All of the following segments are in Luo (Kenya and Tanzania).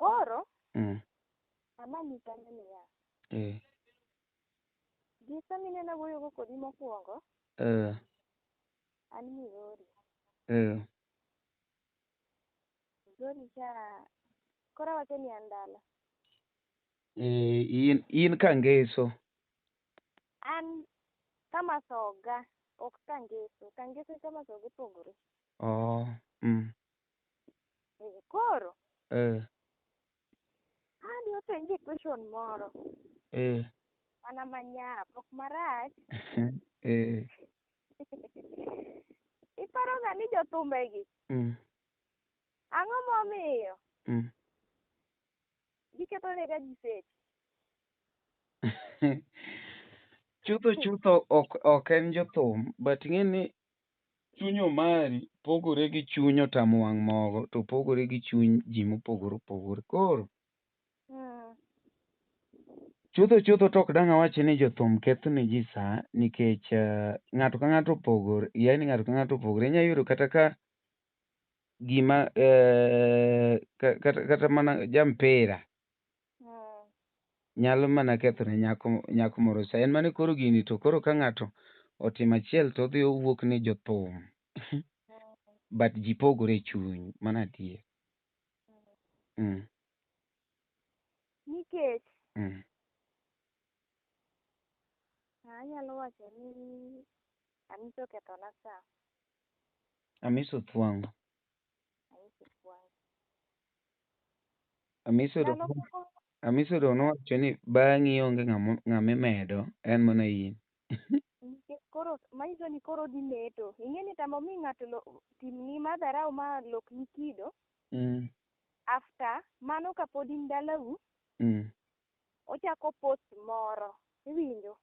Koro Mm. amanyi kanyo niya, Eh. gi sama ineno awuoyogo kodi mokwongo, Eh. an Migori. Eh. Migori cha, koro awacho ni an dala. Eh, in Kangeso. An Kamasoga, ok Kangeso. Kangeso gi Kamasoga opogore. Oh. Mm. Eh, koro, Eh. adwa penji question moro. Eh. Mana manyap, ok marach. Eh. Iparo ga ni jothumbe gi ang'o momiyo giketho nega ji seche? Chutho chutho ok en jothum, but ing'e ni chuny Omari pogore gi chuny otamo wang' mogo to pogore gi chuny ji mopogore opogore. Koro chutho chutho to ok dang' awach ni jothum ketho ne ji saa nikech ng'ato ka ng'ato opogore, yaani ng'ato ka ng'ato opogore. Inya yudo kata ka gima kata mana jampira nyalo mana ketho ne nyako moro sa. En mana koro gini to koro ka ng'ato otimo achiel to odhi owuok ni jothum. But ji pogore e chuny, mano adier. Nikech anyalo wacho ni Amiso okethona sa. Amiso thwango. Amiso thwango. Amiso Ndalo moko Amiso do nowacho ni bang'i onge ng'ama imedo, en mana in. Nikech koro manyiso ni koro odhi meto. Ing'e ni tamo mi ng'ato timni madharau ma lokni kido. After mano kapod in dalau, ochako post moro, iwinjo?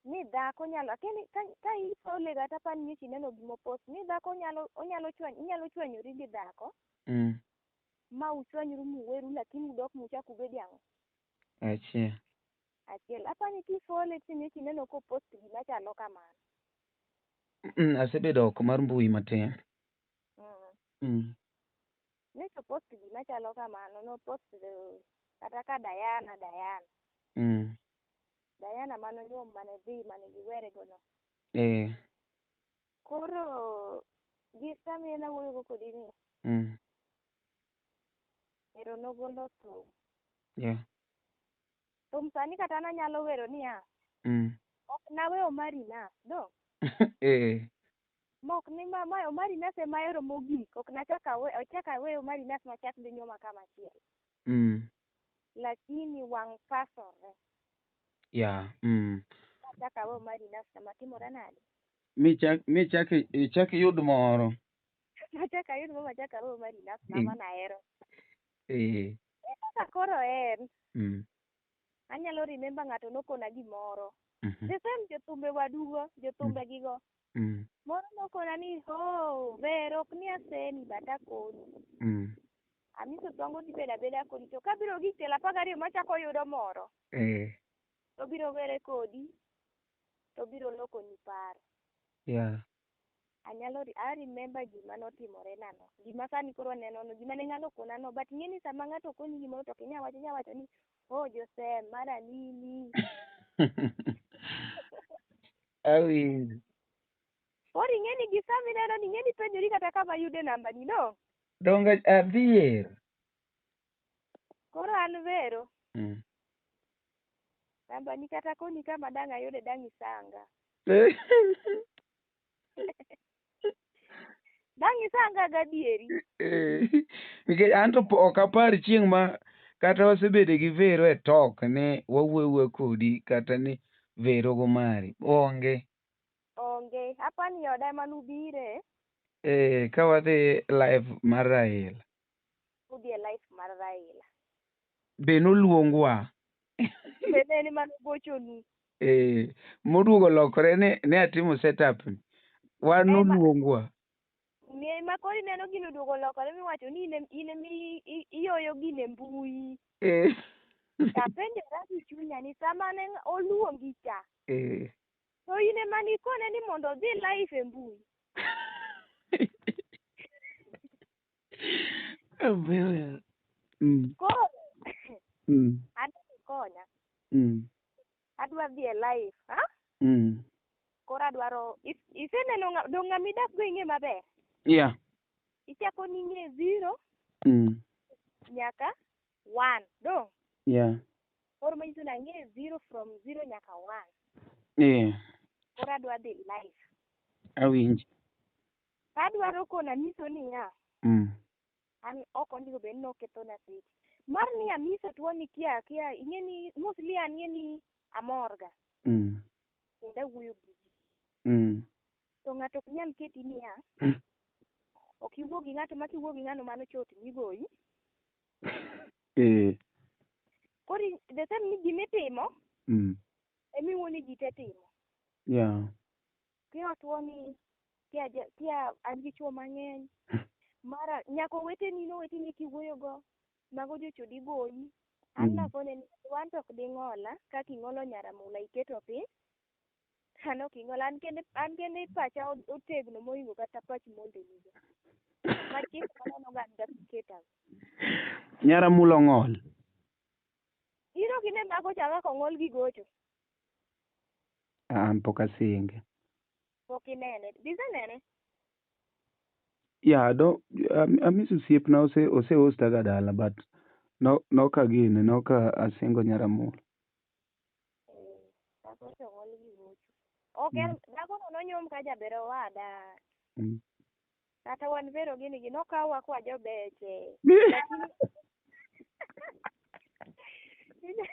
Ni dhako nyalo, lakini ka ifole kata apani nyocha ineno gima opost, ni dhako nyalo, onyalo chwany, inyalo chwanyori gi dhako. Ma uchwanyru muweru lakini udok muchak ubed ang'o? Achiel. Achiel. Apani kifole to nyocha ineno kopost gima chalo kamano. Asebedo oko mar mbui matin. Nyocha opost gima chalo kamano, nopost kata ka Diana. Diana mano nyuom mane dhi mane giwere go no. Koro gi sama en awuoyo go kodi ni. Ero nogolo thum. Thum sani kata nanyalo wero niya. Ok nawe Omari nas, do? Mok ni ma Omari nas ema ahero mogik, ok nachak awe, achak awe Omari nas machak dhi nyuoma kama chielo. Lakini wang' pasore. Achak awe Omari nas kama timore nade? Mi ichak iyud moro. Achak ayud moro machak awe Omari nas mama nahero. Kaka koro en. Anyalo remember ng'ato nokona gimoro. The same jothumbe wadugo, jothumbe gigo. Moro nokona ni oh, ber ok ni aseni but akoni. Amiso thwango dhi bedo abeda kodi to kabiro gik tielo 12 machako yudo moro. To biro were kodi, to biro lokoni paro. Anyalo I remember gima notimore na no. Gima sani koro aneno no, gima ne ng'ano okona no, but ing'e ni sama ng'ato okoni gimoro to ok inyal wacho, inyalo wacho ni oh Josem, mara nini. Awinjo. Koro ing'e ni gi sama ineno ni ing'e ni ipenjori kata kama ayude namba ni no. Donge adhier. Koro an vero. Namba ni kata koni kama dang' ayude dang' isanga. Dang' isanga gadieri. Nikech an to ok apar chieng' ma kata wasebedo gi Vero e talk ni wawuoyo awuoya kodi kata ni Vero go mari. Onge. Onge. Apani oda ema nubire. Ka wadhi live mar Raila. Udhi e live mar Raila. Be noluongwa. Be ne en ema nogochonu. Moduogo lokore ni atimo setup ni. Wan noluongwa. Ne ma koro ineno gino oduogo lokore miwacho ni in ema iyoyo gino e mbui. Tapenjora gi chunya ni sama ne oluongi cha. To in ema nikone ni mondo odhi live e mbui. Koro adwa konya. Adwa dhi e live, ha? Koro adwaro iseneno dong' ng'ama idak go ing'e maber. Yeah. Ichako ni ing'e 0 nyaka 1. Dong'? Yeah. Koro manyiso ni ang'e 0 from 0 nyaka 1. Yeah. Koro adwa dhi live. Awinji. Adwaro kona nyiso niya. An ok onego bed ni okethona seche. Mar ni amiso tuo ni kia ing'e ni mostly an ing'e ni amorga. Kendo awuoyo gi ji. To ng'ato ok nyal keti niya. Ok iwuo gi ng'ato ma kiwuo gi ng'ano mano chot migoyi. Koro the same ni gimitimo. Emiwuo ni ji te timo. Yeah. Kia tuo ni kia an gi chuo mang'eny. Mara nyako weteni no weteni kiwuoyo go mago jochodi goyi. An nakone ni wan to ok ding'ola kaka ing'olo nyaramula iketo piny. An ok ing'ola an kende pacha otegno mohingo kata pach mondeni go. Machik maneno ga an ga keta. Nyaramula ong'ol. Iro gine mago cha kaka ong'ol gi gocho. An pok asinge. Pok inene. Bisenene? Yeah, do amiso osiepna ose hosta ga dala but no noka gine noka asingo nyaramula. Dhako to ong'ol gi gocho. Ok en dhakono nonyuom ka jaber owada. Kata wan vero gini gi nokawa kwa jobeche. Lakini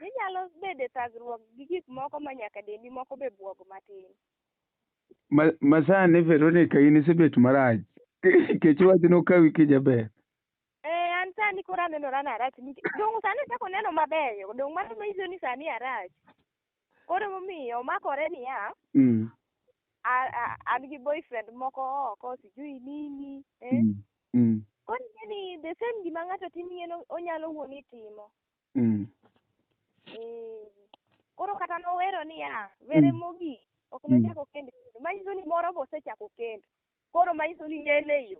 inyalo bedo e thagruok gi gik moko ma nyaka dendi moko be buog matin. Ma sani Veronica in isebet marach. Kech wach nokawi kijaber. An sani koro anenora ni arach. Dong' sani achako neno mabeyo. Dong' mano manyiso ni sani arach. Koro momiyo omakore niya. An gi boyfriend moko oko sijui nini. Koro ing'e ni the same gima ng'ato timo ing'e ni onyalo wuon ni timo. Koro kata nowero niya, were mogik ok nochako kendo. Manyiso ni moro be osechako kendo. Koro manyiso ni en e yo.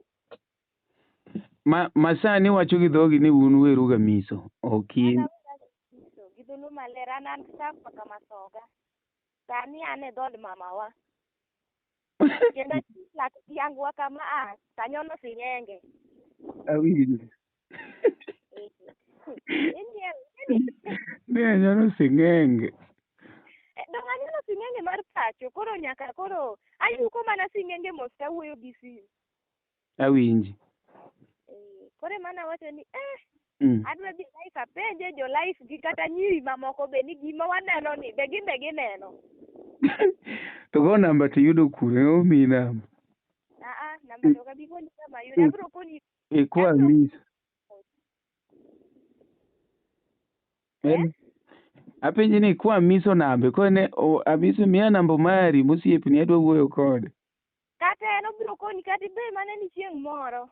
Ma sani wacho gi dhogi ni un weru ga miso. Ok in. Gi dholuo maler an sakwa kama soga. Sani an e dhood mamawa. Kendo lak yangwa kama a tanyono sing'enge. Awinjo. Ne anyono sing'enge. Dong' anyono sing'enge mar pacho. Koro nyaka koro ayuko mana sing'enge mos tawuoyo gi simu. Awinji. Koro ema nawacho ni adwa dhi live apenje jo live gi kata nyiri mamoko be ni gima waneno ni be gin be gineno. To go namba tiyudo kure omiyi namba. Namba to ok abi koni kama ayude. Abiro koni. Ikwa Amiso. Apenji ni ikwa Amiso nambe. Kone Amiso miya namba mari mosiepni adwa wuoyo kode. Kata en obiro koni kata ibe mana ni chieng' moro.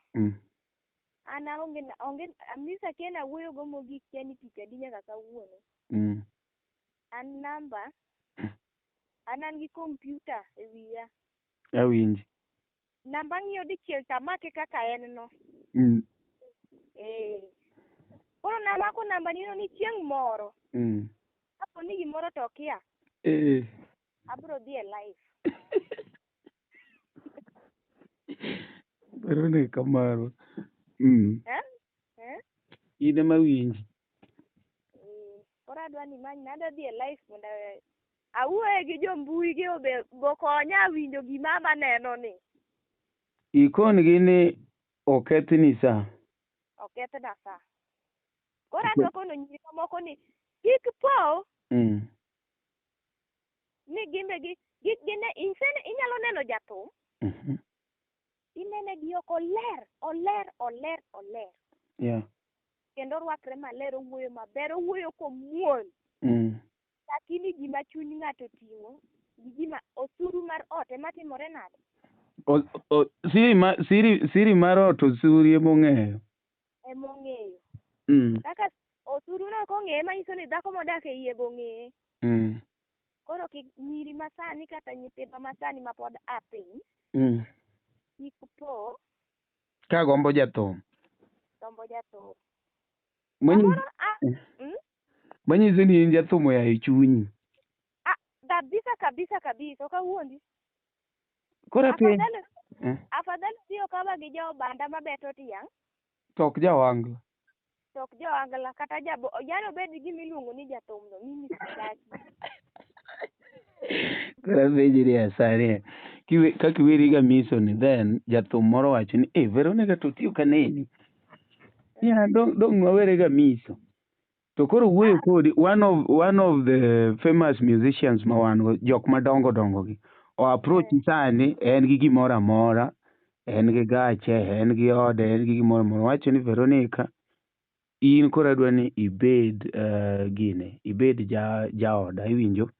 An onge Amisa kia nawuoyo go mogik kia ni tich adi nyaka kawuono. An namba an gi kompyuta e wiya. Awinji. Namba ng'iyo dichiel tamake kaka en no. Koro namako namba nino ni chieng' moro. Kapo ni gimoro to okia. Abiro dhi e live. Veronica kamano. In ema winji. Koro adwa ni many adwa dhi e live mondo awuoye gi jo mbui gi obe bokonya winjo gima maneno ni. Ikon gi ni okethni sa. Okethna sa. Koro adwa kono nyiri mamoko ni kik po ni gimbe gi gine inyalo neno jathum. Inene gi oko oler oler oler oler. Yeah. Kendo orwakre maler owuoyo maber owuoyo komuol. Lakini gima chuny ng'ato ting'o gi gima osuru mar ot ema timore nade? Siri mar ot osuru emong'eyo. Emong'eyo. Kaka osuru no kong'eye manyiso ni dhako modak e iye bong'eye. Koro kik nyiri masani kata nyithindo masani mapod a piny. Kik po ka gombo jathum. Gombo gombo jathum. Samoro a Manyiso ni in jathum oya e chunyi. Ah, kabisa kabisa kabisa, ok awuondi. Koro apenj Afadhali afadhali dhi okawa gi jo banda mabeto tiang' to ok jawangla. To ok jo-angla kata jabo, yani obed gi gima iluongo ni jathum no, mimi sitaki. Koro apenji niya sani, kaka iweri ga Miso ni then jathum moro wacho ni eh Veronica to ti ok aneni. Ya dong wawere ga Miso. To koro wuoyo kodi one of the famous musicians ma wan go, jok madongo dongo gi o approach sani, en gi gimoro amora, en gi gache, en gi ode, en gi gimoro amora, wacho ni Veronica, in koro adwa ni ibed gine, ibed ja jaoda, iwinjo?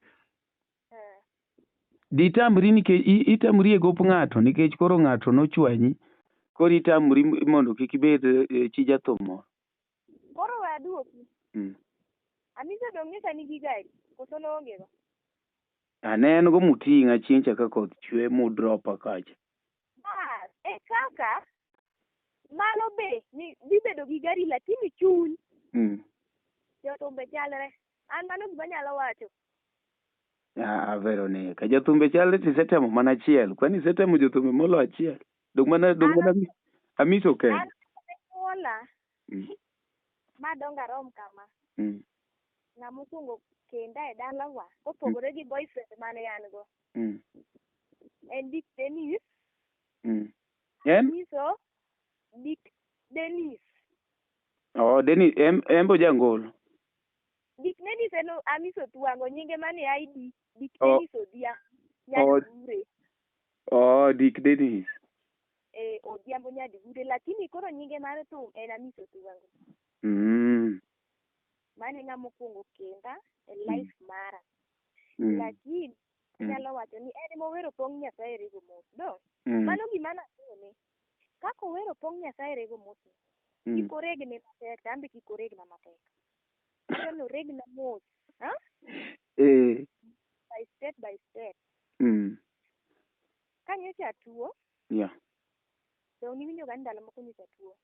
Ditamri nikech itamri e gop ng'ato nikech koro ng'ato nochwanyi, koro itamri mondo kik ibed chi jathum moro. Koro we aduoki. Amiso dong' nyocha nigi gari koso noonge go? Ane en go muting'a chieng' cha ka koth chwe mudropa kacha. Bas, e kaka mano be ni dhi bedo gi gari, lakini chuny jothumbe chalre. An mano gima anyalo wacho. Ah, Veronica, jothumbe chalre tisetemo mana achiel. Kwani isetemo jothumbe molo achiel? Dong mana Amiso kende. An nyuola madongo arom kama. Ng'ama okwongo kenda e dalawa kopogore gi boyfriend mane an go en Dick Dennis. En? Nyiso Dick Dennis. Oh, Dennis, en bo jangolo. Dick Dennis en Amiso Tuango, nyinge mane ID Dick Oh. Dennis Odhiambo Nyadigure. Oh, Dick Dennis. Eh, Odhiambo Nyadigure, lakini koro nyinge mar thum en Amiso Tuango. Mano e ng'ama okwongo kenda e life mara. Lakini anyalo wacho ni en emowero Pong' Nyasaye Rego Mos. Do mano gima nakone. Kaka owero Pong' Nyasaye Rego Mos ni, kik oregne matek to an be kik oregna matek. Adwa ni oregna mos. Ha? Eh. By step by step. Ka nyocha atuo, dong niwinjo ga ni ndalo moko nyocha atuo.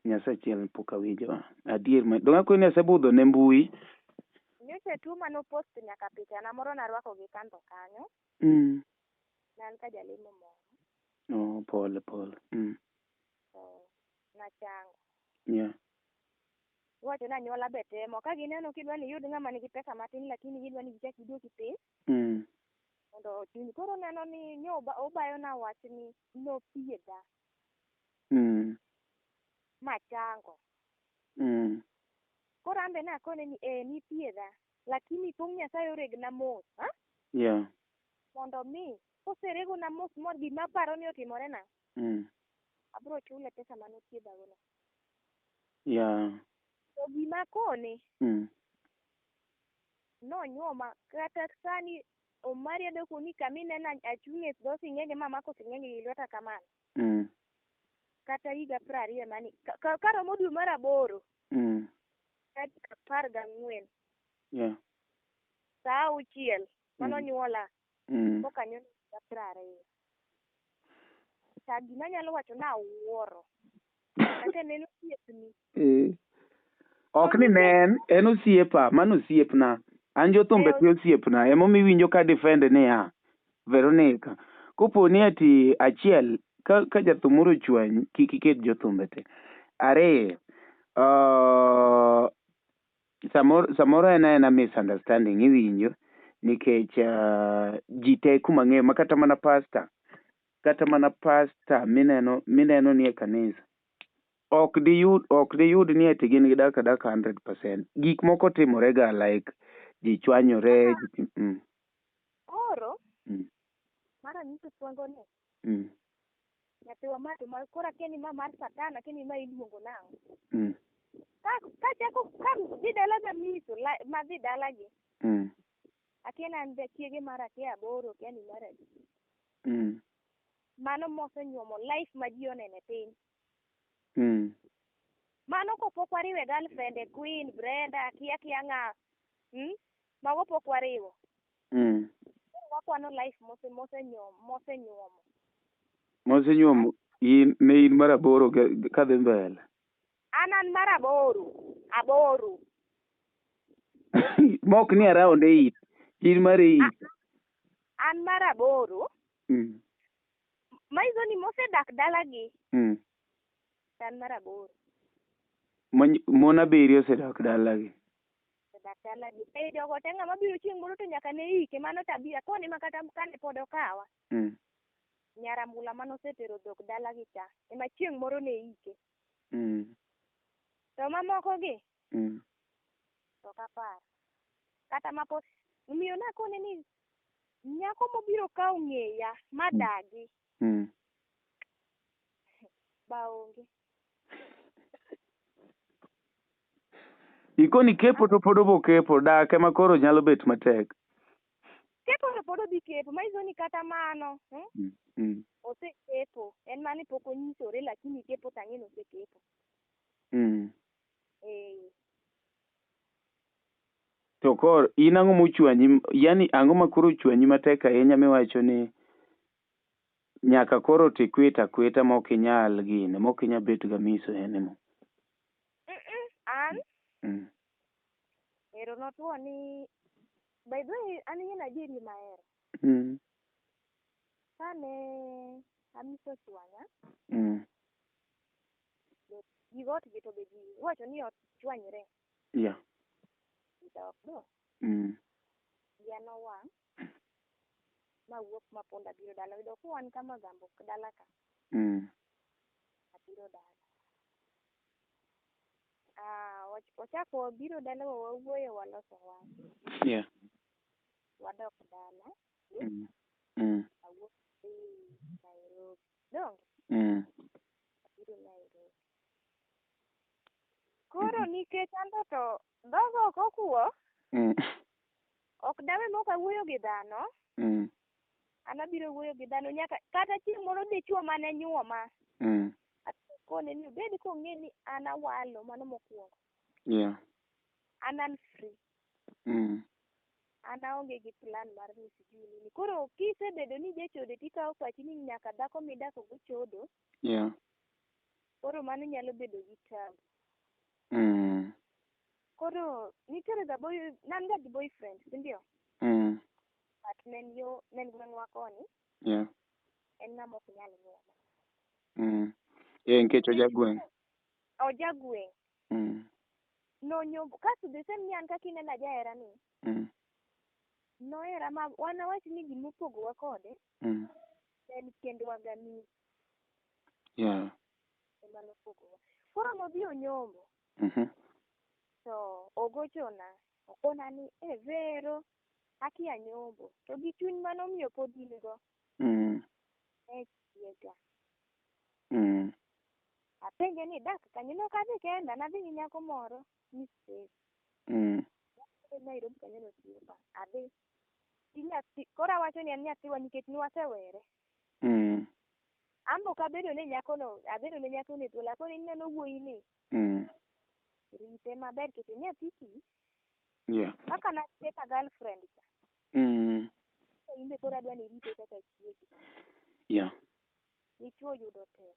Nyasaye achiel pok awinjo. Adier ma dong akoni asebudho ne mbui. Nyocha tuo mano post nyaka pichana moro narwako gi kandho kanyo. Ne an ka jalemo moro. Oh, pole pole. To nachango. Iwacho ni anyuola be temo. Ka gineno kidwa ni iyud ng'ama nigi pesa matin, lakini gidwa ni gichak giduoki piny mondo chuny. Koro neno ni nyo obayona wach ni nothiedha machango. Koro an be nakone ni eh nithiedha, lakini pong' Nyasaye oregna mos. Ha? Mondo mi koseregona mos mo gima aparo ni otimorena, abiro chule pesa manothiedhago no. To gima akone, nonyuoma kata sani Omari adwa ni kaminena achung' e dho sing'enge mamako sing'enge gi lweta kamano. Kata higa 20 mani karomo dwe mar aboro tarik 14 saa 6 manonyuola koka anyuolo higa 20. To gima anyalo wacho ni awuoro kaka ne en osiepni. Ok ni ne en osiepa, mano osiepna. An jothumbe te osiepna, emomiyo iwinjo ka defend niya, Veronica, kopo ni ati achiel, ka jathum moro ochwanyi, kik iket jothumbe te. Ariyo, samoro en aena misunderstanding, iwinjo, nikech ji te kuma ang'eyo ma kata mana pastor mineno ni e kanisa, ok diyud ni ati gin gidak adaka 100%. Gik moko timore ga, like ji chwanyore. Koro mar anyiso Twango ni nyathiwa ma to ma koro akia ni ma mar satan, akia ni ma iluongo nang'o. Kachako ka dhi dala gamiso madhi dalagi, akia ni an chiege mar akia aboro, akia ni mar adi. Mano mosenyuomo life ma ji oneno e piny. Mano kopok wariwe girlfriend e Queen, Brenda, akia kia ng'a. Mago pok wariwo. Koro wakwano life mosenyuomo. Mosenyuomo in ne in mar aboro kadhi mbele. An mar 8. 8. Mok ni around 8. In mar 8. An mar 8. Manyiso ni mosedak dalagi. An mar 8. Mon 7 osedak dalagi. Osedak dalagi. Ei jogo te ng'ama biro chieng' moro to nyaka ne ike mano tabia koni ma kata kane pod okawa. Nyarambula manosetero dhok dalagi cha ema chieng' moro ne ike. To mamoko gi ok apar. Kata mapod miyo nakone ni nyako mobiro kawo ng'eya madagi. Ba onge. Ikoni kepo to pod obo kepo dak ema koro nyalo bet matek. Kepo to pod odhi kepo manyiso ni kata mano osekepo en mani pok onyisore lakini kepo to ang'e ni osekepo. To koro in ang'o mochwanyi yani ang'o ma koro ochwanyi matek ahinya miwacho ni nyaka koro tikwit akwita mok inyal gine mok inyal bet ga miso anymore? An ero notuo ni by the way an ing'e Nigeria mahero. Kane Amiso ochwanya gi ot gi to be ji iwacho ni ot chwanyre. Yeah. Dok do. Iya nowang' mawuok maponda biro dala oyudo ka wan kama Gambo dala ka. Abiro dala. Ochako wabiro dala wawuoyo waloso wach. Yeah. Wadok dala. Awuok dhi Nairobi. Donge? Abiro Nairobi. Koro nikech anto to dhoga ok okuo. Ok dawe mok awuoyo gi dhano. An abiro wuoyo gi dhano nyaka kata chieng' moro dichuo mane nyuoma. Akone ni obed kong'e ni an awalo mano mokwongo. Yeah. An free. An aonge gi plan mar ni sijui nini. Koro kisebedo ni jachode tikawo pachi ni nyaka dhako midako go chodo. Yeah. Koro mano nyalo bedo gi tabu. Koro nitiere ga boy nan ga gi boyfriend, si ndio? But ne yo ne gweng'wa koni. Yeah. En ng'ama ok nyal nyuoma. Nikech ojagweng'. Ojagweng'. Nonyombo kasto the same ni an kaka ineno ajahera ni. Nohera ma wan awach ni gimopogowa kode. En kendwa gami. Yeah. Ema nopogowa. Koro nodhi onyombo. To ogochona okona ni e Vero akia nyombo to gi chuny manomiyo pod in go. Ne chiega. Apenje ni dak kanye nok adhi kenda nadhi gi nyako moro mistake. Nairobi kanyo nosiepa adhi gi nyathi koro awacho ni en nyathiwa nikech nwasewere. An be ok abedo ne nyakono abedo ne nyakono e thuolo akone ineno wuoyi ni. Rite maber nikech nyathi kich. Yeah. Kaka narite ka girlfriend cha. In be koro adwa ni irite kaka chiegi. Yeah. Dichuo yudo tek.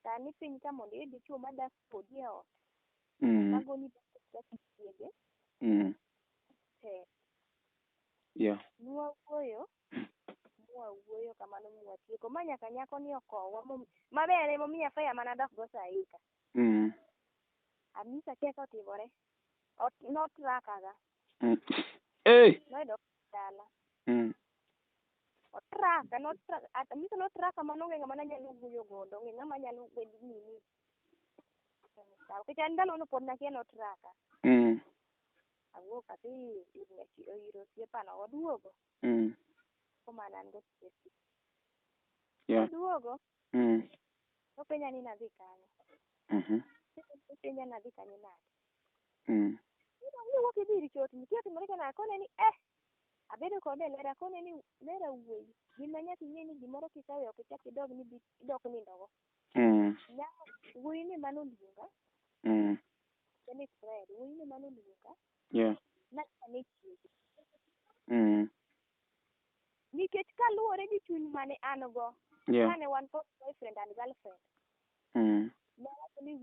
Sani piny ka mondo iyud dichuo madak kodi e ot. Magoni kaka chiege. Tek. Yeah. Nwawuoyo kamano mwatieko ma nyaka nyako ni okowa maber emomiyo afaya mana dok go sahi ka. Amisa kia kotimore. Notrakaga. Hey. Noyudo dala. Otraka Amisa notraka mano onge ng'ama nanyalo wuoyo godo onge ng'ama nyalo bedo nini. Nikech an ndalono pod nakia notraka. Awuok adhi ir osiepano waduogo. Komane an go osiepe. Yeah. Waduogo. Nopenja ni nadhi kanye. Nopenja nadhi kanye nade. Niwuok idhi ir chotni kia otimore ka akone ni abedo kode e ler akone ni lera wuoyi gima nyaka ing'e ni gimoro kikawe ok ichak idog ni idok nindogo. Wuoyi ni manoluonga. Ni Fred wuoyi ni manoluonga. Yeah. Nakane chiege. Nikech kaluwore gi chuny mane an go. Yeah. Kane wan pod boyfriend and girlfriend. Nowacho ni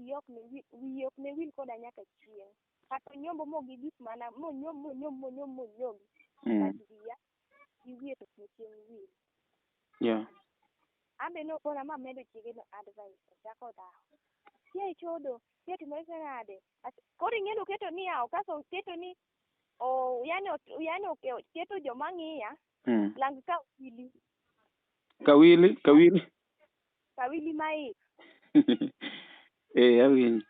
wiye ok ne wil koda nyaka chieng'. Kata onyombo mogi gik mana monyom monyom monyom monyom. But wiya gi wiye to ok chieng' wil. Yeah. An be nokona mamedo chiege no advice ochako dhawo. Kia chodo, kia timore nade. Koro ing'e ni oketo ni yawo kasto oketo ni yani oketo joma ng'iya. Lang kawili. Kawili, kawili. Kawili maik. Awinjo.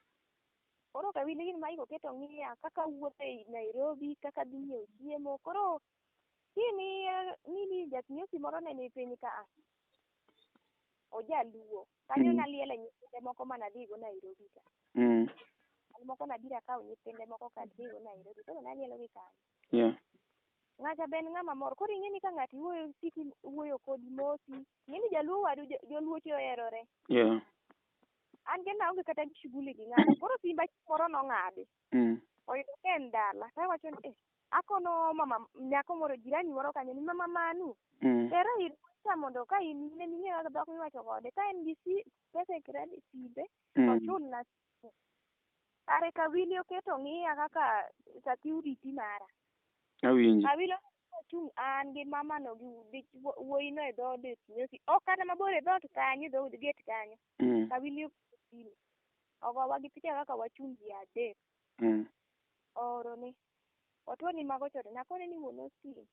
Koro kawili gin maik oketo ng'iya kaka wuotho e Nairobi, kaka dhi nyiewo chiemo. Koro kini nini jakinyosi moro ne ni piny ka. Ojaluo. Kanyo naliele nyithinde moko manadhigo Nairobi ka. An moko nabiro akawo nyithinde moko kadhigo Nairobi. Koro nalielo gi kanyo. Yeah. Ng'acha be en ng'ama mor. Koro ing'e ni ka ng'ato iwuoyo sik wuoyo kodi mosi. Ing'e ni jaluo wadu joluoche oherore. Yeah. An kenda aonge kata gi shughuli gi ng'ato. Koro simba moro nong'adi. Oyudo ka en dala. Tawacho ni akono mama nyako moro jirani moro kanyo ni mama Manu. Tera ir cha mondo ka in ne ing'eyo kaka dhok miwacho kode. Ka en gi pesa e credit simbe to chulna. Kare kawili oketo ng'iya kaka security mara. Awinjo. Kawili ochung' an gi mama no gi wuoyi no e dhood kinyosi. Ok kata mabor e dhoot kanyo, dhood gate kanyo. Kawili oketo simu. Ogowa gi picha kaka wachung' ji adek. Ooro ni. Otuo ni mago chode. Nakone ni wuon osim.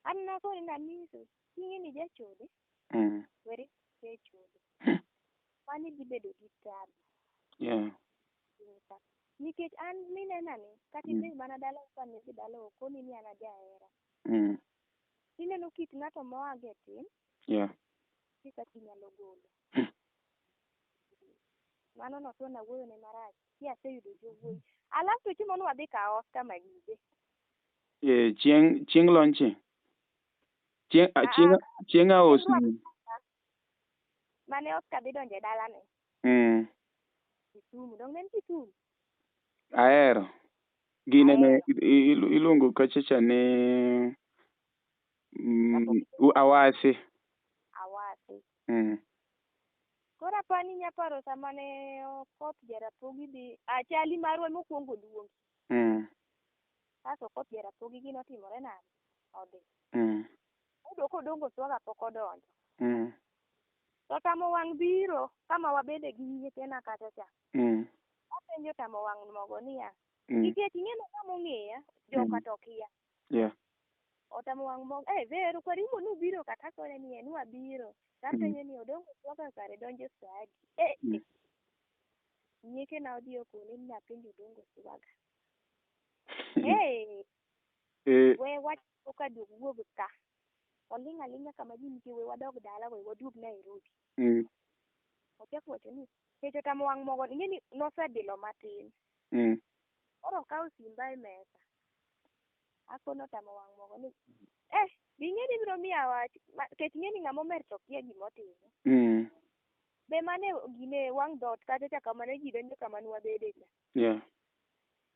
An nakone namiso. Ing'e ni jachode. Weri e chode. Mani dhi bedo gi tabu. Yeah. Nikech an minena ni kata ibed mana dala ka nidhi dala okoni ni an ajahera. Ineno kit ng'ato moa go e tim. Yeah. Kaka inyalo golo. Mano notuona wuoyo ne marach. Ki aseyudo jowuoyi. Alafu to chieng' moro wadhi ka Oscar Magige. Chieng' launching. Chieng' aosni. Mane Oscar dhi donjo e dalane. Kisumu. Dong' ne en Kisumu? Ahero. Gine ne iluongo kacha cha ni Awasi. Awasi. Koro apani nyaparo sama ne Okoth Jarapogi dhi achali marwa mokwongo luongi. Kasto Okoth Jarapogi ginotimore nade? Odhi. Oyudo kodongo swaga pok odonjo. To tamo wang' biro kama wabede gi nyiekena kacha cha. Apenjo tamo wang' mogo niya. Nikech ing'e ni ng'ama ong'eya joka to kia. Yeah. Otamo wang' mogo Vero kwari nubiro kata akone ni en wabiro. Tapenjo ni odongo swaga kare donjo saa adi? Nyiekena odhi okone ni napenjo odongo swaga. We wach koka duog wuog ka. Oling' aling'a kama ji nitie we wadog dala we waduog Nairobi. Ochako wacho ni kech otamo wang' mogo ing'e ni nosedilo matin. Koro okawo simba e mesa. Akono otamo wang' mogo ni bing'e ni ibiro miya wach kech ing'e ni ng'ama omer to kia gimotimo. Be mane gine wang' dhoot kacha cha kama ne ji donjo kama ne wabede cha. Yeah.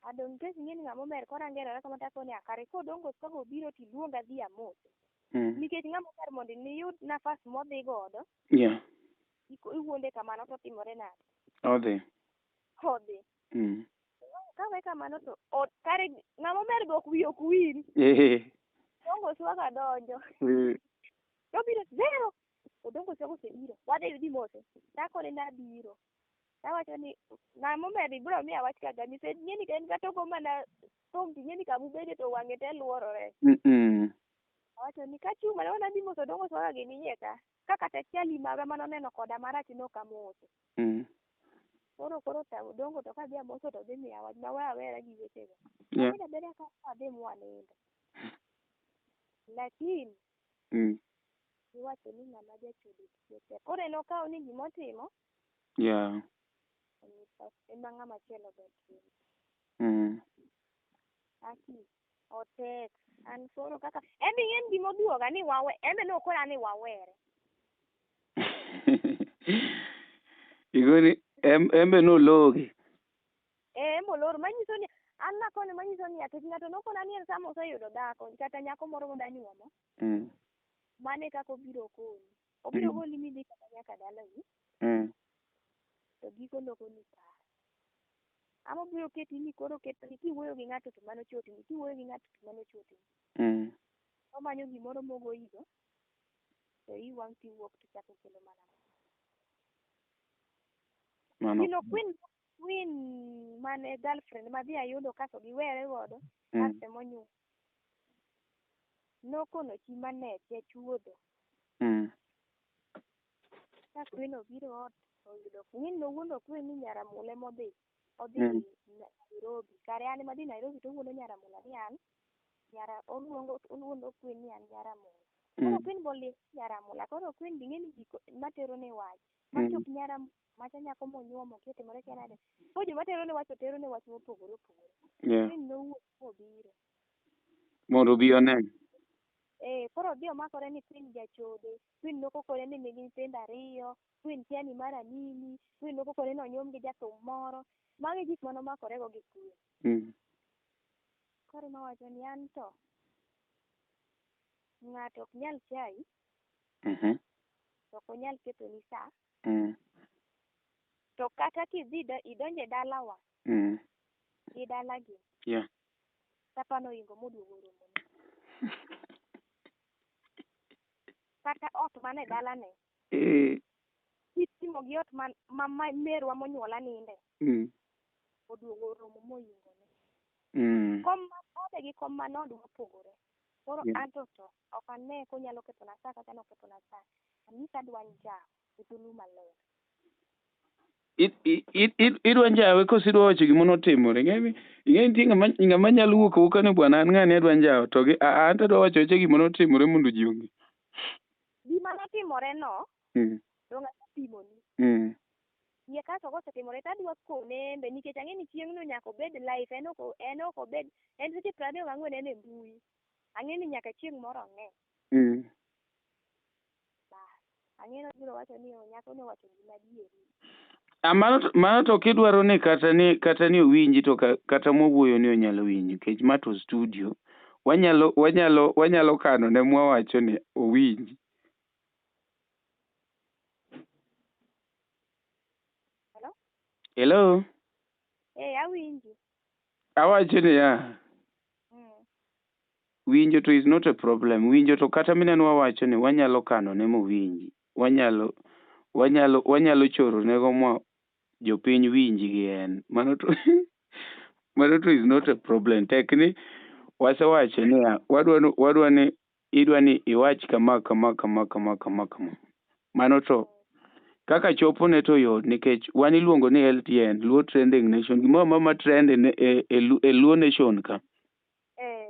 Adong' kech ing'e ni ng'ama omer koro angerora kama takone kare kodongo swaga obiro tiluonga adhi amose. Nikech ng'ama omer mondo niyud nafas modhi godo. Yeah. Iwuonde kamano to timore nade? Odhi. Odhi. Kawe kamano to kare ng'ama omer go ok wiye ok wil. Odongo swaga donjo. Tobiro zero. Odongo swaga osebiro. Wadhi dhi mose. Takone nabiro. Tawacho ni ng'ama omer ibiro miya wach kaka nikech ing'e ni en kata ogo mana thum to ing'e ni kama ubede to wang'e te luorore. Awacho ni kachung' mana wadhi moso Odongo swaga gini iye ka. Ka kata chali maga manoneno koda marach nok amoso. Koro Odongo to kadhi amoso to dhi miya wach ma we awera gi wechego. Yeah. Abeda abeda ka wadhi mwanindo. Lakini iwacho ni ng'ama jachode tije tek. Koro en okawo ni gimotimo. Yeah. Ema ng'ama chielo ber timo. Aki otek. An koro kaka en be ing'e ni gimoduoga ni wawe en be nokona ni wawere. Igoni en be nologi. Molor manyiso ni an nakone manyiso ni nikech ng'ato nokona ni en sama oseyudo dhako kata nyako moro moda nyuomo. Mane kaka obiro koni. Obiro goli midhi kata nyaka dalau. To giko lokoni paro. Ama obiro keti ni koro ketoni kiwuoyo gi ng'ato to mano chotni, kiwuoyo gi ng'ato to mano chotni. Omanyo gimoro mogoyigo, to iyi wang' tiwuok tichako kelo mana. Mano. Gino Queen mane girlfriend madhi ayudo kasto giwere godo kasto emonyuol. Nokono chi maneche chuodho. Ka Queen obiro ot oyudo ing'eni nowuondo Queen ni nyar Amula emodhi odhi Nairobi. Kare an ema adhi Nairobi to owuondo nyar Amula ni an nyara oluongo Queen ni an nyar Amula. Koro Queen be nyar Amula. Koro Queen be ing'eni ji matero ne wach. Machop nyar Amula macha nyako monyuomo kia otimore kia nade. Koro joma tero ne wach to tero ne wach mopogore opogore. Queen nowuok mobiro. Mondo obi one. Koro odhi omakore ni Queen jachode. Queen nokokone ni nigi nyithindo ariyo. Queen kia ni mara nini. Queen nokokone ni onyuom gi jathum moro. Magi gik manomakore go gi Queen. Koro ema ni an to ng'ato ok nyal chayi. To ok onyal kethoni saa. To kata kidhi idonjo e dalawa. Gi dalagi. Sapa noingo moduogo oromone. Kata ot mane dalane. Kitimo gi ot ma merwa monyuola ninde. Oduogo oromo moingone. Kom ma ode gi kom ma nodwa opogore. Koro anto to ok ane konyalo kethona saa kaka nokethona saa. Anyisa adwa njawo gi dholuo maler. Idwa njawe koso idwa wacho gima notimore? Ing'e nitie ng'ama nyalo wuok awuoka ni bwana an ng'ani adwa njawo to gi an to adwa wacho awacha gima notimore mondo ji ong'e. Gima notimore no, dong' asepimoni. Yie kasto kosetimore to adwa kone en be nikech ang'e ni chieng'no nyaka obed live en ok obed en seche 24 en e mbui. Ang'e ni nyaka chieng' moro one. Bas, ang'e ni obiro wacho ni nyako nowacho gima adieri. Mano to kidwaro ni kata ni owinji to kata mwawuoyo ni onyalo winjo nikech ma to studio wanyalo kano ne mwawacho ni owinji. Hello? Hello? Awinji. Awacho niya. Winjo to is not a problem. Winjo to kata mineno wawacho ni wanyalo kano ne mowinji. Wanyalo choro nego ma jopiny winji gi en. Mano to mano to is not a problem. Tek ni wasewacho niya wadwa ni idwa ni iwach kama kama kama kama kama kama. Mano to kaka chopo ne to yot nikech wan iluongo ni LTN, Luo Trending Nation. Gimoro amora ma trend e Luo Nation ka.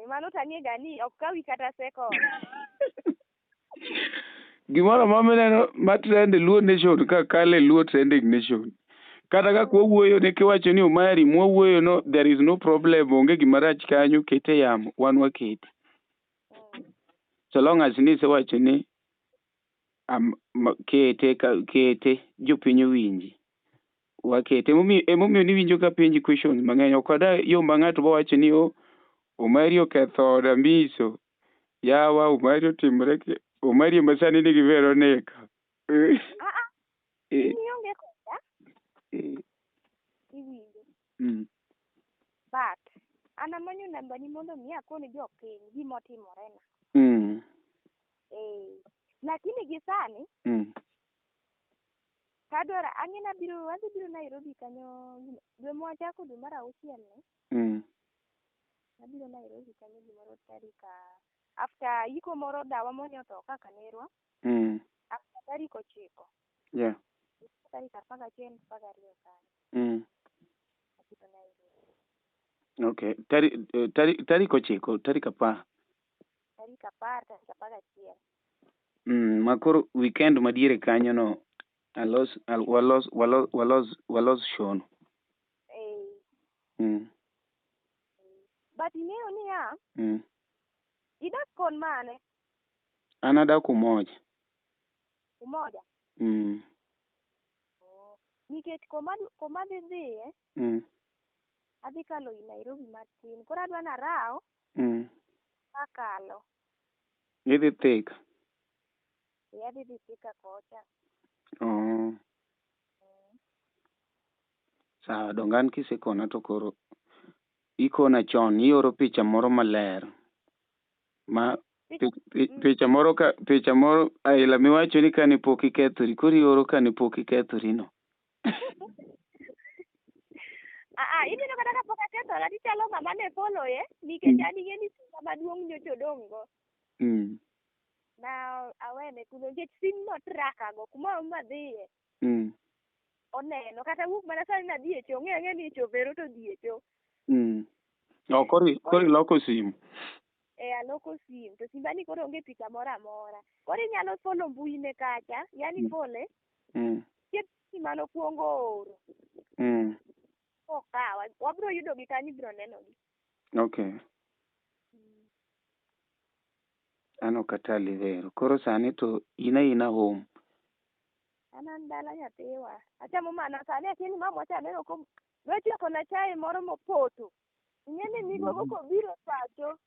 Mano to ang'e ga ni ok kawi kata second. Gimoro amora mineno ma trend e Luo Nation ka kalo e Luo Trending Nation. Kata kaka wawuoyo ne kiwacho ni Omari mwawuoyo no there is no problem onge gima rach kanyo kete yamo wan wakete. So long as ni isewacho ni kete jopiny owinji. Wakete emomiyo niwinjo ka penji questions mang'eny ok wada yo ma ng'ato bowacho ni o Omari oketho od Amiso. Yawa Omari otimore Omari ema sani nigi Veronica. In ionge koda. Iwinjo. But an amanyo nambani mondo mi akon jopiny gima otimorena. Lakini gi sani kadwaro ang'e ni adhi biro Nairobi kanyo dwe mwachako dwe mar auchiel ni. Abiro Nairobi kanyo gimoro tarik after iko moro dawa mane otho kaka nerwa. After tarik 9. Tarik 11 12 kanyo. Abiro Nairobi. Okay. Tarik 9, tarik 10. Tarik 10, tarik 11. Ma koro weekend madiere kanyo no walos show no. But ing'eyo niya, idak kon mane? An adak Umoja. Umoja? Nikech koma adhi dhiye, adhi kalo i Nairobi matin. Koro adwa naraw, akalo. Idhi Thika? Adhi dhi Thika kocha. Sawa, donge an kisekona to koro ikona chon, ioro picha moro maler. Ma picha moro ka picha moro aila miwacho ni kane pok ikethori, koro ioro kane pok ikethori no. Ineno kata kapok akethora tichalo ng'ama ne follow ye nikech an ing'e ni simba maduong' nyocha odong' go. Na awene kuno nikech sim no tracker go kumoro madhiye. Oneno kata wuok mana sani nadhi e choo, ong'eyo ang'eya ni e choo Vero to odhi e choo. Oh, koro iloko simu. E aloko sim to simba ni koro onge picha moro amora. Koro inyalo follow mbui ne kacha, yani follow. Nitie manokuongo oro. Kokawa, wabro yudo gi kanyo ibro neno gi. Okay. An ok atali Vero. Koro sani to in aina home. An dala nyathiwa. Achamo mana sani akia ni mama cha aneno ko nochwako na chai moro mopoto. Ing'e ni migogo kobiro pacho.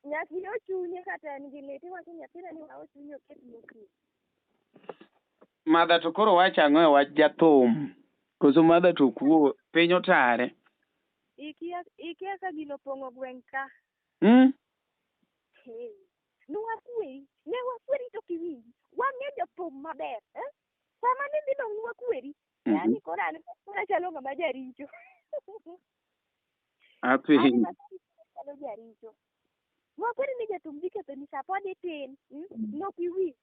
Nyaka iyo chunye kata en gi lit. Iwacho nyathina ni wawo chunye oket mokwe. Madha to koro wacho ang'o e wach jathum? Koso madha to kuo piny otare? Ikia ka gino opong'o gweng' ka. Nwakweri, ne wakweri to kiwinji. Wang'e jothum maber. Sama ni dhi dong' nwakweri. Yani koro an koro achalo ng'ama jaricho. Apenjo. Achalo jaricho. Nwakweri ni jathum dhi ketho ni sa pod itin. Nok iwinj.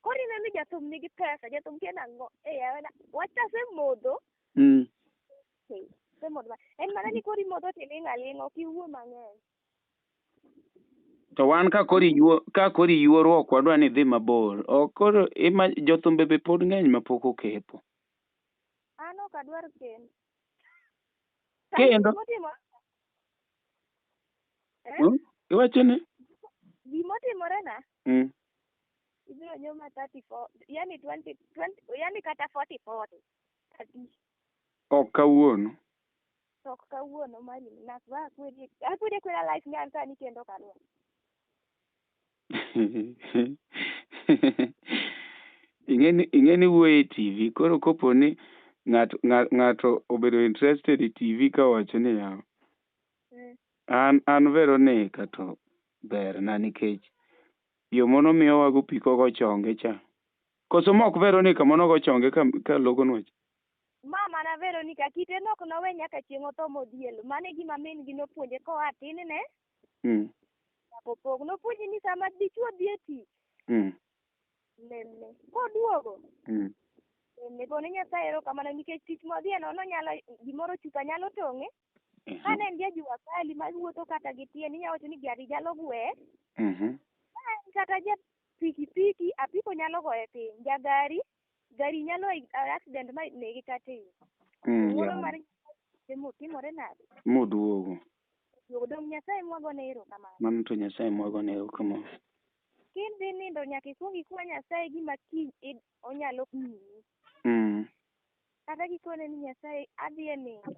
Koro ineno ni jathum nigi pesa, jathum kia nang'o. Wach asemodho. Asemodho. En mana ni koro imodho tiling' aling'a, ok iwuo mang'eny. To wan ka koro iyuoruok wadwa ni idhi mabor. Ok koro jothumbe be pod ng'eny mapok okepo. An ok adwar kendo. Kendo? Iwacho ni? Gimotimore na? Ibiro nyoma 34, yani 20, yani kata 40, 40. Ok kawuono. Ok kawuono mari nakwa akweri kwera life ni an sani kendo ok adwar. Ing'e ni wuoyo e TV koro kopo ni ng'ato obedo interested e TV ka owacho ni yawa. An Veronica to berna nikech yo mono miyowago pi kogo chonge cha. Koso mok Veronica mono go chonge ka logonwa cha? Mama na Veronica kite nok nowe nyaka chieng' otho modhielo. Mano e gima min gi nopuonje koa tin ne. Nyaka opog. Nopuonje ni sama dichuo dhi e tich. Lemne. Koduogo. Lemne. Gone Nyasaye erokamano nikech tich modhiye no nonyalo gimoro chupa nyalo tong'e. Kane en ja jua kali mawuotho kata gi tiende inyalo wacho ni gari nyalo gweye. Kata ja pikipiki apiko nyalo goye piny. Ja gari gari nyalo accident ma nege kata e yo. Ng'wono mar Nyasaye timore nade? Moduogo. Dong' Nyasaye mwagone erokamano. Mano to Nyasaye mwagone erokamano. Kidhi nindo nyaka ikuong ikwa Nyasaye gima kiny onyalo miyi. Kata kikone ni Nyasaye adhi e nindo.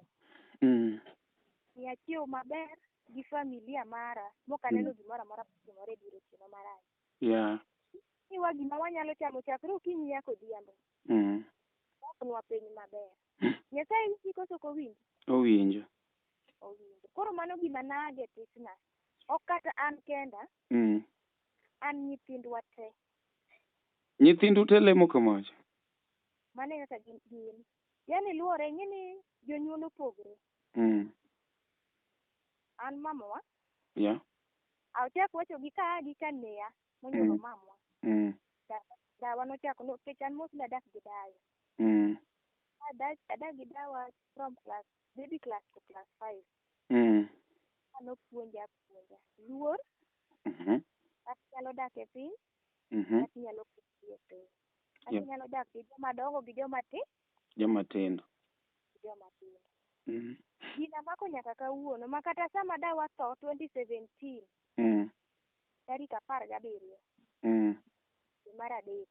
Miya chiew maber gi familia mara mok aneno gimoro amora motimore e dier otieno marach. Miwa gima wanyalo chamo chakre okinyi nyaka odhiambo. Oknwa piny maber. Nyasaye winji koso ok owinji? Owinjo. Owinjo. Koro mano gima nage tisna. Ok kata an kenda. An nyithindwa te. Nyithindu te lemo kamacha? Mano e kaka gin. Yani luwore ing'e ni jonyuol opogore. An mamawa. Achak wacho gi ka gi ka neya monyuolo mamwa. Dawa nochako nikech an mostly adak gi dayo. Adak gi dawa from class baby class to class 5. Nopuonja apuonja. Luor. Kata inyalo dak e piny. Kata inyalo e piny. Kata inyalo dak gi joma dongo gi joma ti. Joma tindo. Joma tindo. Gina mako nyaka kawuono ma kata sama dawa tho 2017. Tarik 17. Mar 3.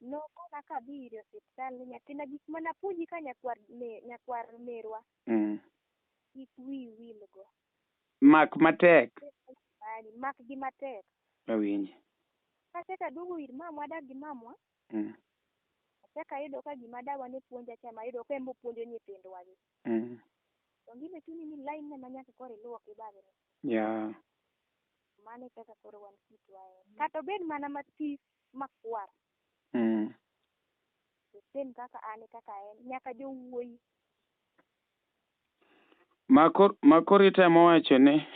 Nokona kadhi ir osiptal ni nyathina gik manapuonji ka nyakwar merwa. Kik wiyi wilgo. Mak matek. Mak gi matek. Awinji. Kaseka aduogo ir mamwa adak gi mamwa. Achako ayudo ka gima dawa ne puonja cha ema ayudo ka en be opuonjo nyithindwa gi. To gima chuni ni line ne ma nyaka koro iluw ok ibagni. Yeah. Mano e kaka koro wan kitwa en. Kata obed mana matis makwar. To same kaka an e kaka en. Nyaka jowuoyi. Ma koro itemo wacho ni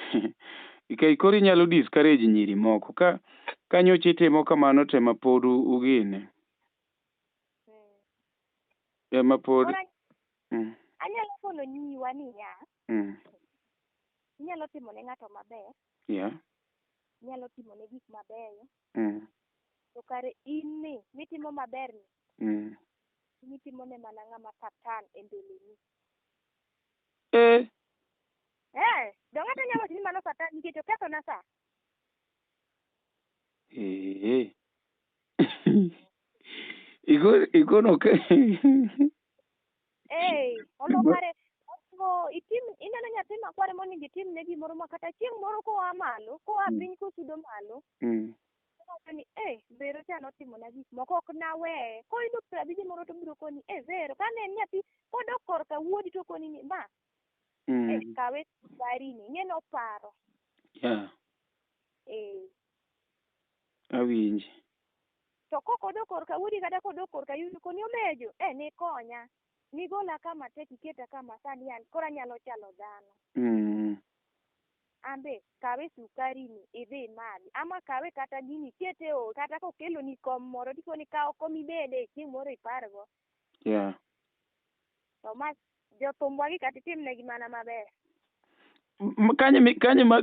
nikech koro inyalo discourage nyiri moko ka nyocha itimo kamano to ema pod ugine. Ema pod Anyalo kono nyiwa niya, inyalo timo ne ng'ato maber. Yeah. Inyalo timo ne gik mabeyo. To kare in ni mitimo maber ni. Mitimo ne mana ng'ama satan e mbeleni. Dong' ng'ato nyalo wacho ni mano satan nikech okethona sa. Ikono ke. Olokare itim ineno nyathi makwar monego itimne gimoro ma kata chieng' moro koa malo, koa piny kosudo malo. Owacho ni Vero cha notimona gik moko ok naweye. Koyudo 50 moro to obiro koni Vero kane en nyathi kodok korka wuodi to okoni ni ma. Kawe garini, ing'e noparo. Yeah. Awinji. To kokodok korka wuodi kata kodok korka yudo koni omejo, nikonya. Nigola kama tek iketa kama sani an koro anyalo chalo dhano. Ambe kawe sukari ni idhi imadhi ama kawe kata gini ikete ot kata kokeloni kom moro tikoni kaw kom ibede chieng' moro ipargo. Yeah. To ma jothumbwa gi kata itimnegi mana maber.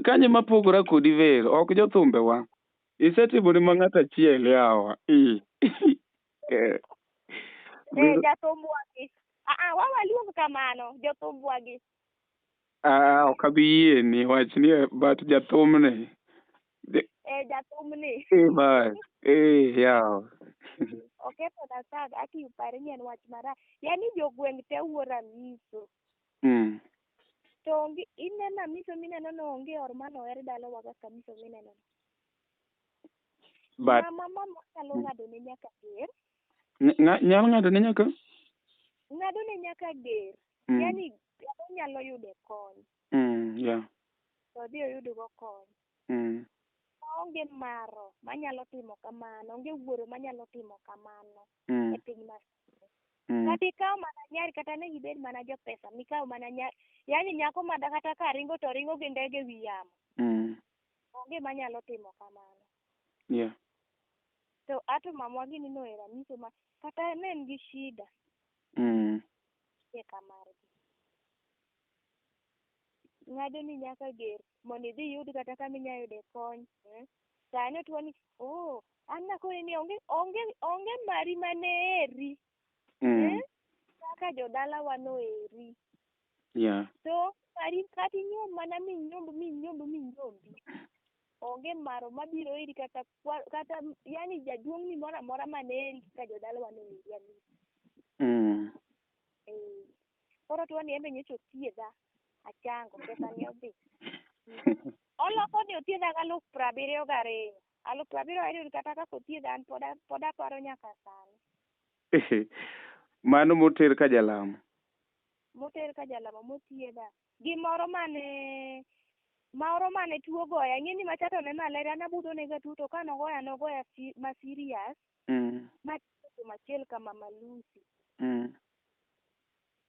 Kanye mapogora kodi Vero, ok jothumbewa. Isetimone ma ng'ato achiel yawa. Jathumbwa gi. Wawaluong kamano, jothumbwa gi. Ok abi yieni wach ni but jathumni. Jathumni. Bas. Yawa. Oketho na sa aki upare ni en wach marach. Yaani jogweng' te wuoro Amiso. To onge ineno Amiso mineno no onge or manoher dalawa kaka Amiso mineno no. But mama nyalo ng'ado ne nyaka ger. Nyalo ng'ado ne nyaka? Ng'ado ne nyaka ger. Yaani onyalo yude kony. Yeah. To odhi oyud go kony. Onge maro manyalo timo kamano, onge wuoro manyalo timo kamano e piny masani. Kata ikaw mana nyari kata ne gibed mana jopesa, mikaw mana nyari, yaani nyako ma kata ka ringo to ringo gi ndege wi yamo. Onge manyalo timo kamano. Yeah. To ato mamwa gini nohero Amiso ma kata ne en gi shida. E kamargi. Ng'ado ni nyaka ger mondo idhi iyud kata kama inyalo yude kony. Sani otuo ni an nakoni ni onge mari mane eri. Kaka jodalawa noeri. Yeah. To mari kata inyuom mana minyomb minyomb minyombi. Onge maro mabiro iri kata yani jaduong'ni moro amora mane eri kaka jodalawa noeri Amiso. Koro tuo ni en be nyocha othiedha. Achango, pesa ni odhi. Oloko ni othiedha gi 72,000. 72,000 kata kaka othiedha an pod aparo nyaka sani. Mano moter ka jalamo. Moter ka jalamo mothiedha. Gimoro mane moro mane tuo goya, ing'e ni macha to ne malaria nabudho nega tuo to kanogoya nogoya ma serious. Ma machiel ka Mama Lucy.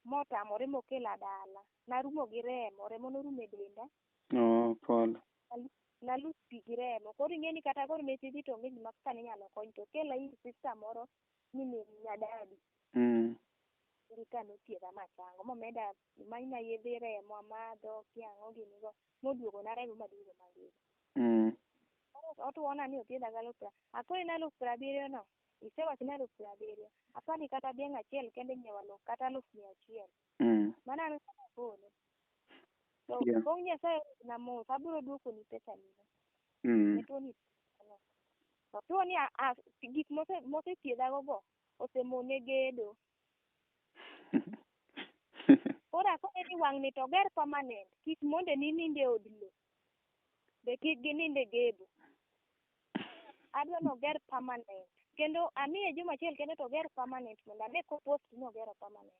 Motamore mokela dala. Narumo gi remo, remo norumo e denda. Pole. Nalus pi gi remo. Koro ing'e ni kata koro ne idhi to onge gima kaka ninyalo kony to okela ir sister moro ni min nyadadi. Ka nothiedha machango momeda manyna yedhe remo amadho kia ang'o gini go moduogona remo maduogo mangima. Koro otuona ni othiedha gi 70,000. Akoni ni 70,000 no, isewacho ni 70,000. Apani kata dhiang' achiel kende inyiewo kata 100,000. Mano an kaka akone. To pong' Nyasaye na mos, abiro duokoni pesani no. Ne tuoni to tuoni gik mosethiedhago go osemone gedo. Koro akone ni wang'ni to oger permanent, kik mondeni nind e od lo, be kik ginind e gebo. Adwa ni oger permanent. Kendo amiye juma achiel kende to oger permanent mondo ane kopost ni ogero permanent.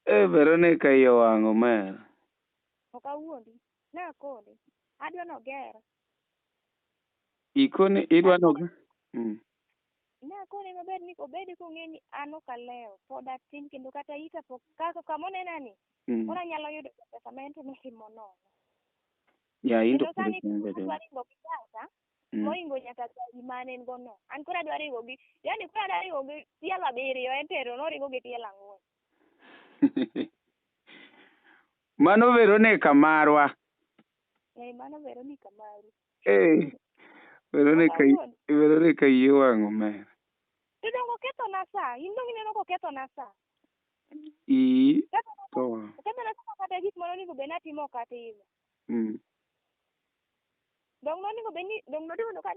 Eh, Veronica iye owang' omera. Ok awuondi. Nakone. Adwa noger. Ikone idwa no. Nakone maber ni obed kong'e ni an ok alewo. Pod atin kendo kata ita pok kaka kamonena ni. Koro anyalo yudo pesa ma en to notimo nono. Ya in to Kendo pod sani itin bede. adwa ringo gi pesa mohingo nyaka gari mane en go no. An koro adwa ringo gi yani koro adwa ringo gi tielo 7 en to noringo gi tielo 4. Mano Veronica marwa. Eh, mano Veronica maru. Eh, Veronica Veronica iye owang' omera. To donge okethona sa? In donge ineno kokethona sa? I to. Okethona sa kata gik mane onego bed ni atimo ok atimo. Dong nonego bed ni dong noyudo ka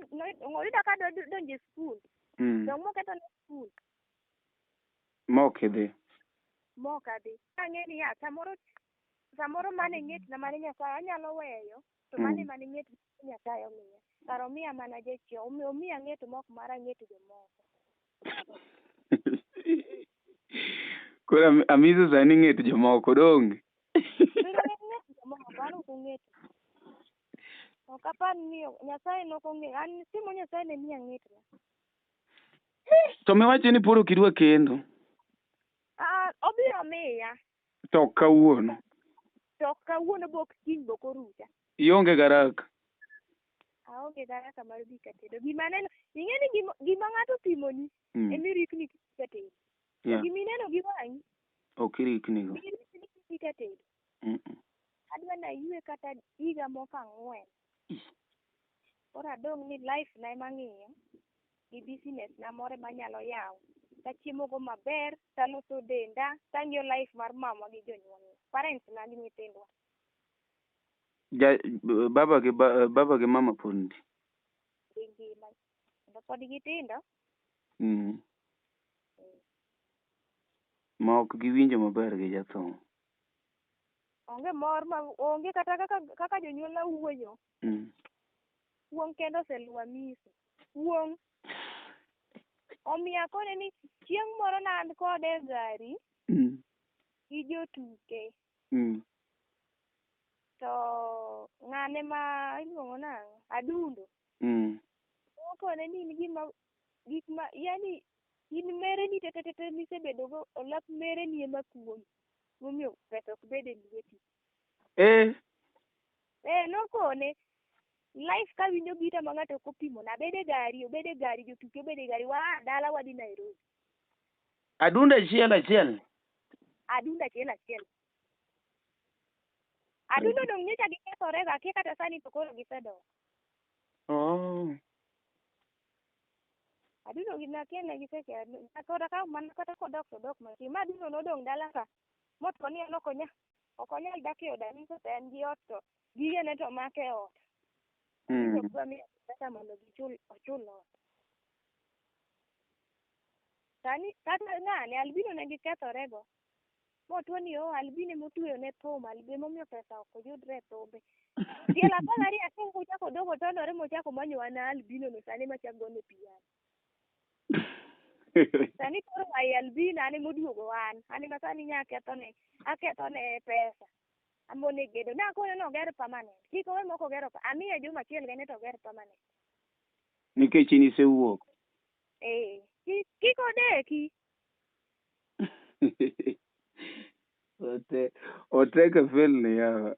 oyuda ka adwa donjo e skul. Dong mokethona skul. Mok idhi. Mok adhi. Ang'e niya samoro mane ng'etna mane Nyasaye anyalo weyo to mane mane ng'et Nyasaye omiya. Kar omiya mana jachien, omiya ng'eto mok mara ng'et jomoko. Koro Amiso sani ng'et jomoko donge? Pero ng'et jomoko, an ok ong'eto. Ok apar ni Nyasaye nok ong'eyo. An timo Nyasaye ne miya ng'etna. To miwacho ni pod ok idwa kendo. Ah, obiro miya. To kawuono. To kawuono bok kiny bok orucha. Ionge garaka. Aonge garaka mar dhi katedo. Gima aneno, ing'e ni gima ng'ato pimoni emirikni katedo. Yeah. Gimineno gi wang'i. Ok irikni go. Irikni kidhi katedo. Adwa naywe kata higa moko 4. Koro adong' ni life na ema ang'iyo gi business na moro ema anyalo yawo. Tachiemo go maber, taloso denda, tang'iyo life mar mama gi jonyuolna. Parents na gi nyithindwa. Ja baba gi baba gi mama pod nitie. Gi ngima. Kendo pod gitindo. Ma ok giwinjo maber gi jathum. Onge mor ma onge kata kaka jonyuolna wuoyo. Wuong' kende oseluwa miso. Wuong' omiyo akone ni chieng' moro ne an kode e gari gi jotuke. To ng'ane ma iluongo nang'o? Adundo. Okone ni in gima gik ma yani in mereni te misebedo go olap mereni ema kuomi. Momiyo pesa ok bed e lweti. Eh. Eh, nokone life kawinjo gita ma ng'ato ok opimona. Abed e gari, obed e gari, jotuke obed e gari, waa dala wadhi Nairobi. Adundo achiel achiel. Adundo achiel achiel. Adundo dong' nyocha gikethore ga, akia kata sani to koro gisedok. Oh. Adundo gi nakia ne giseketho. Kata ka mana kata kodok to dok matin. Ma adundo nodong' dala ka. Motwo ni en ok onyal dak e od Amiso to en gi ot to gigene to make e ot. Amiso dwa miyo pesa mondo gichul ochul ot. Sani kata ng'ane Albino ne gikethore go. Motwo ni oh Albino emotweyo ne thum, Albino emomiyo pesa ok oyudre e thumbe. Tielo 12 achiel kochako dogo tondore mochako manyo an Albino no sani machak gone piano. Sani koro ai Albino an emoduogo an. An ema sani nya akethone pesa. Amone gedo. Nakone noger permanent. Kik owe mok ogero. Amiye juma achiel kende to oger permanent. Nikech in isewuok. Eh, kik odeki. Otek e fail ni yawa.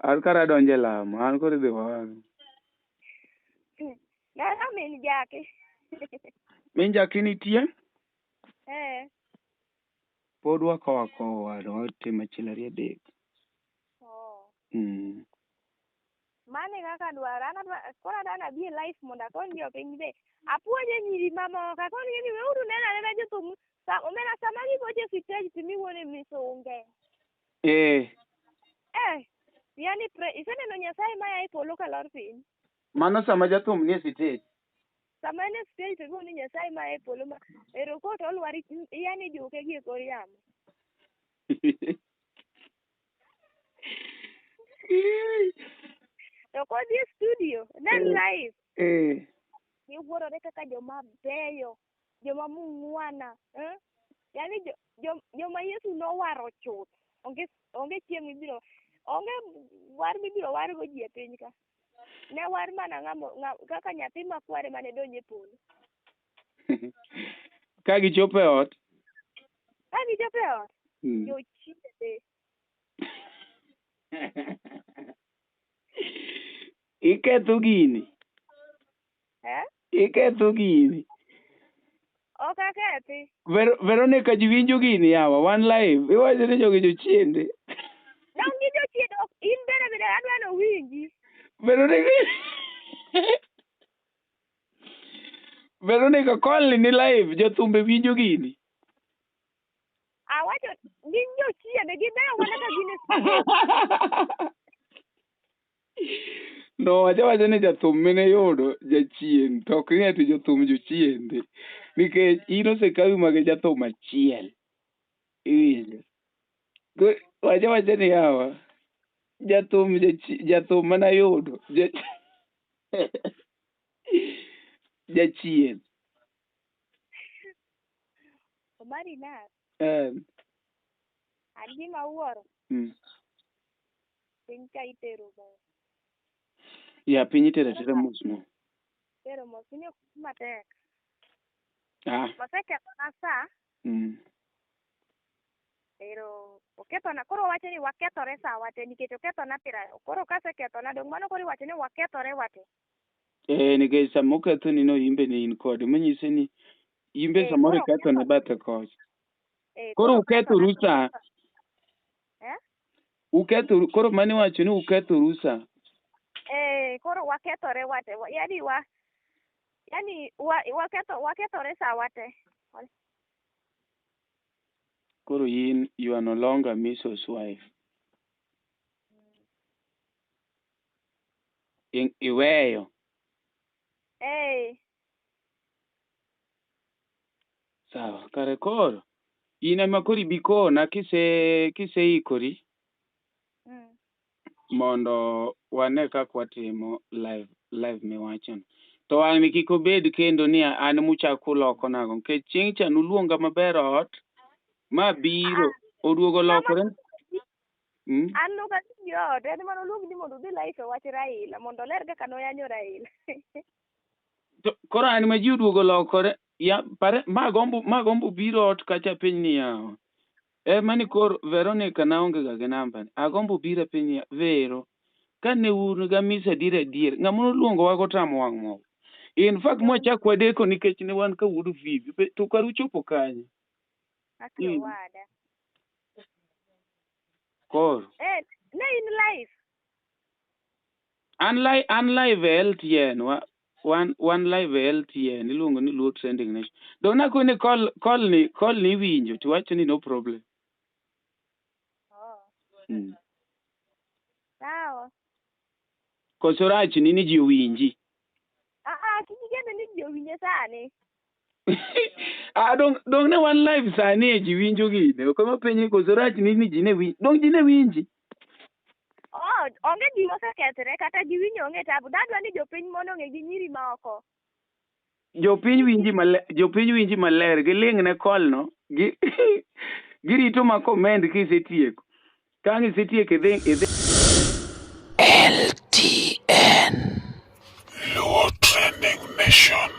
An kara adonjo e lamo, an koro idhi wang'. Nano min Jaki. Min Jaki nitie? Eh. Pod wakowo akowa, watimo achiel ariyo adek. Oh. Mano e kaka dwaro. An adwa koro adwa nabi e life mondo akony jopiny be. Apuonje nyiri mamoko, akonygi ni weuru neno anena jothum. Omera sama gigocho e stage to miwuone misunge. Eh. Eh. Yani iseneno Nyasaye maya e polo kalor piny. Mano sama jathum nie stage. Sama en e stage to iwuone Nyasaye maya e polo ma ero ko to olwar yani juke gi e kor yamo. To kodhi e studio, nen live. Eh. Giwuorore kaka joma beyo, joma mung'wana, eh? Yaani joma Yesu nowaro chuth. Onge onge chieng' mibiro onge war mibiro wargo ji e piny ka. Ne war mana ng'amo kaka nyathi makware mane donjo e polo. Ka gichopo e ot. Ka gichopo e ot, jochiende. Iketho gini. Eh? Iketho gini. Ok akethi. Veronica ji winjo gini yawa, wan live. Iwacho ni jogi jochiende. Dong gi jochiende ok in bende bende adwa ni owinji. Veronica Veronica call ni live, jothumbe winjo gini. Awacho gin jochiende gibeyo mana ka gin e skul. No, wacha wacha ni jathum mine yudo jachien to ok ni ati jothum jochiende nikech in osekawi mag jathum achiel iwinjo wacha wacha ni yawa jathum jathum mana yudo jachien Omari na eh an gima awuoro piny ka itero mos. Ya piny itero atera mos mos. Itero mos piny ok matek. Ah. Osekethona sa. Ero okethona koro wacho ni wakethore sa wate nikech okethona pira koro kasekethona dong mano koro iwacho ni wakethore wate. Eh nikech sama okethoni no imbe ne in kode manyiso ni imbe Eh, samoro koro ikethone oketho bathe kocha. eh, Koro koro ukethoru okethona sa eh? ukethoru koro mano iwacho ni ukethoru sa. Eh, koro wakethore wate yani wa yani wa waketho wakethore sa wate. Koro in you are no longer Mrs. Wife. Iweyo. Eh. Sawa, kare koro in ema koro ibi kona kise kiseikori mondo wane kaka watimo live live miwachono. To wang'ni kik obed kendo ni an muchako uloko nago nikech chieng' cha nuluonga maber ot ma biro oduogo Ng'ama lokore. An nok adhi ot, en mana oluongi ni mondo udhi live e wach Raila mondo oler kaka noyanyo Raila. To koro an ma ji oduogo lokore ya pare ma gombo ma gombo biro ot kacha piny ni yawa. Ema ni koro Veronica naonge ga gi namba ni. Agombo biro piny ni Vero. Kane un ga misa adier adier, ng'ama noluongowa gotamo wang' mogo. In fact mwachak wadeko nikech ne wan ka wuod Vivi, to kar uchopo kanye? Aki owada. Koro. Eh, ne in live. An live, an live e LTN, wa, wan, wan live e LTN, iluongo ni Luo Trending Nation. Dong nakoni call, call ni, call ni iwinjo, tiwacho ni no problem. Oh. Sawa. Koso rach ni ni ji owinji. Ah, ah, kik igeno ni ji owinje sani. Ah, dong, dong ne wan live sani e ji winjo gine. Ok ema penji koso rach ni ni ji ne winji. Dong ji ne winji. Oh, onge gima osekethre kata giwinjo onge tabu. Dadwa ni jopiny mondo ong'e gi nyiri ma oko. Jopiny winji maler, jopiny winji maler, giling' ne call no, gi girito ma comment kisetieko. Ka ang' isetieko idhi idhi LTN Luo Trending Nation.